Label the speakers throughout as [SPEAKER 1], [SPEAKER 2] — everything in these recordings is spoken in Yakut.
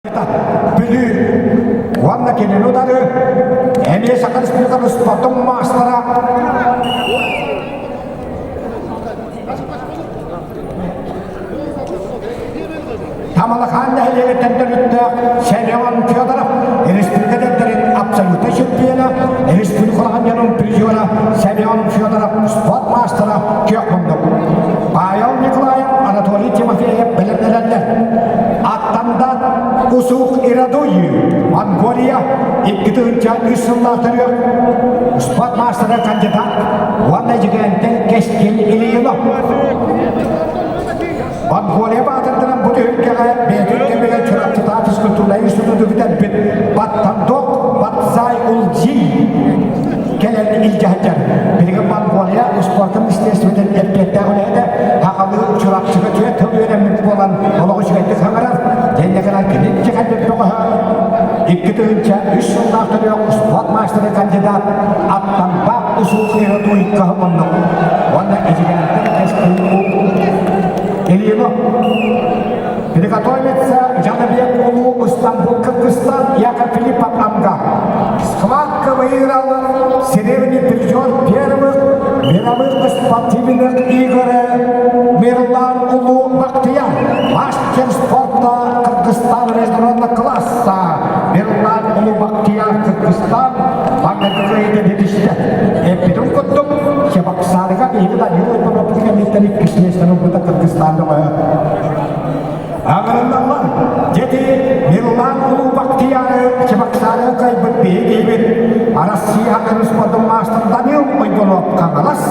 [SPEAKER 1] Бүлүү уонна кинини утары эмиэ Саха Республикатын спортун маастара Тамалакаан нэһилиэгиттэн төрүттээх Семен Федоров республика дэнтэрин абсолютнай чемпиона, республика улахан дьонун призера Семен Федоров спорт маастара күөх мундук. Павел Николаев, Анатолий Тимофеев бэлэмнэнэллэр. Аттанда Усук Ирадуй, Монголия, 2003 сыллаах төрүөх спорт маастара кандидат уонна дьигээнтэн Кэскил Ильинов. Монголия баатырдарын бу түһүлгэҕэ бэйэтин кэмигэр Чурапчытаа физкультурнай институту бүтэрбит Баттандок Батсай Улджи кэлэн илдьэ сылдьар. Билигин Монголия успуорка министиэристибэтин эппиэттээх үлэһитэ сахалыы Чурапчыга түөрт тыл үөрэммит буолан олох үчүгэйдик саҥарар. Дьэннэ гынан кини дьэхэлбит бөҕөһө 2003 сыллаах төрүөх успуорт маастара кандидат Аттампа Усуухиһы туйкаһы оннук уонна Эдьигээнтэн кэскил Ильину Приготовиться Жаныбек Улуу Стамбул Кыргызстан Яков Филиппов Амга. Схватка выиграл серебряный призер первых мировых спортивных игр Мирлан Улуу Бахтиян. Мастер спорта Кыргызстан международного класса Мирлан Улуу Бахтиян Кыргызстан маҥнайгы кыайыыны ситистэ. Эппитин курдук, Чебоксарыга биһиги Данил Иванов кэнниттэн иккис миэстэни ылбыта Кыргызстан бөҕөһө. Аҕырыллаллар, дети Мирлан Улуу Бахтияры Чебоксарыга кыайбыт биһиги Россия спордун маастар Данил Иванов Хаҥалас,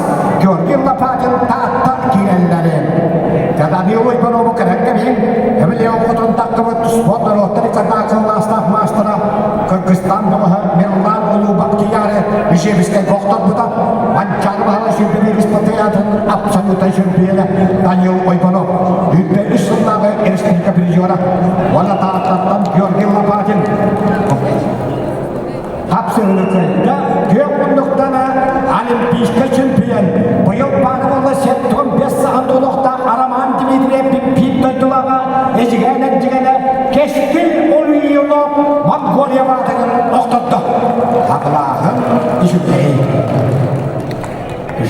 [SPEAKER 1] Георгий Лопатин Таатта киирэллэри. Данил Иванову кэлэн кэбиһин, Эмилио хотун тахтыбыт спорт норуоттар иккардааҕы маастара Кыргызстан бөҕөһө Мирлан Улуу Бахтияры Ижевскэй охторбута, Манчаары Баһылай Сүрбэлиир спартакиадатын абсолютнай чемпиона Данил Ойбонов, 103 сыллааҕы республика призера уонна Тааттаттан Георгий Лопатин хапсыһыны кыайда. Күөх муннуктана олимпийскай чемпион быйыл баар буолла 75 саҕа туолуохтаах Роман Дмитриев Пиппит дойдулааҕа Эдьигээн Эрдьигэнэ Кэскил Ульянов Монголия баатыгын охтордо. Хатылааһын үчүгэй.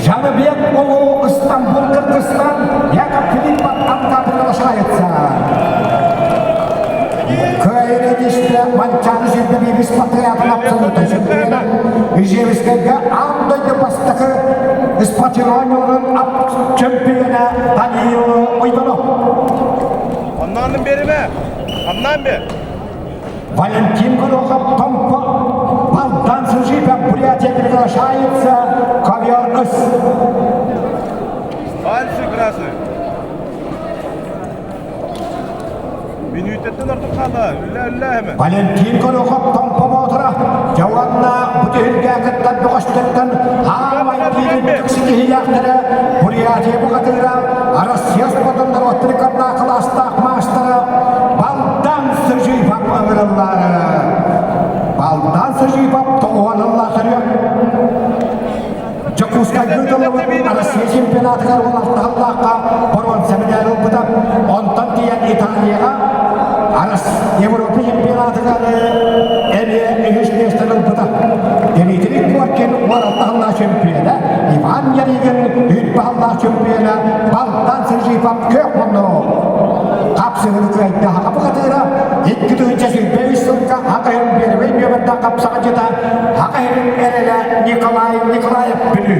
[SPEAKER 1] Жаныбек Улуу Стамбул Кыргызстан Яков Филиппов Амга приглашается. Кыайыны тистэ Манчаары сүүрбэ спартакиадатын абсолютнай чемпиона Ижевскэйгэ аан дойду бастакы спортивнай чемпиона Даниил Уйбанов.
[SPEAKER 2] Оннан бериме. Аннан бер.
[SPEAKER 1] Валентин Горохов Томпо Балдан Сужипа Бурятия приглашается ковер С.
[SPEAKER 2] Пальцы красные. Минүүтэттэн ордук хаала. Үлэ үлэ эме.
[SPEAKER 1] Валентин Горохов Томпо Боотура Дьауанна бу түһүлгэ кыттар бөҕөстөртөн хаамай киирин ситиһиилээхтэрэ Бурятия бухатыыра Россия спордун норуоттары кытта кылаастаах маастара Балдан Сыжыйпап ыҥырыллаары. Балдан Сыжыйпап тоҕуһаныллаахтарыа Дьокуускайга ыытыллыбыт Россия чемпионатыгар уолаттаһыллаахха боруонса медаль ылбыта. Онтон тиийэн Италияҕа Арас Европа чемпионатыгар эмиэ үһүс миэстэни ылбыта. Дмитрий Коркин уолаттаһыллаах чемпиона, Иван Ярыгин үүт-баһыллаах чемпиона, Балтан Сержипов күөх муннук. Хапсыһыны кыайда Хака бухатыыра 2023 сылга Хакайын первый нүөмэрдээх хапсаҕайдьыта Хакайын эрэлэ Николай Николаев Бүлүү.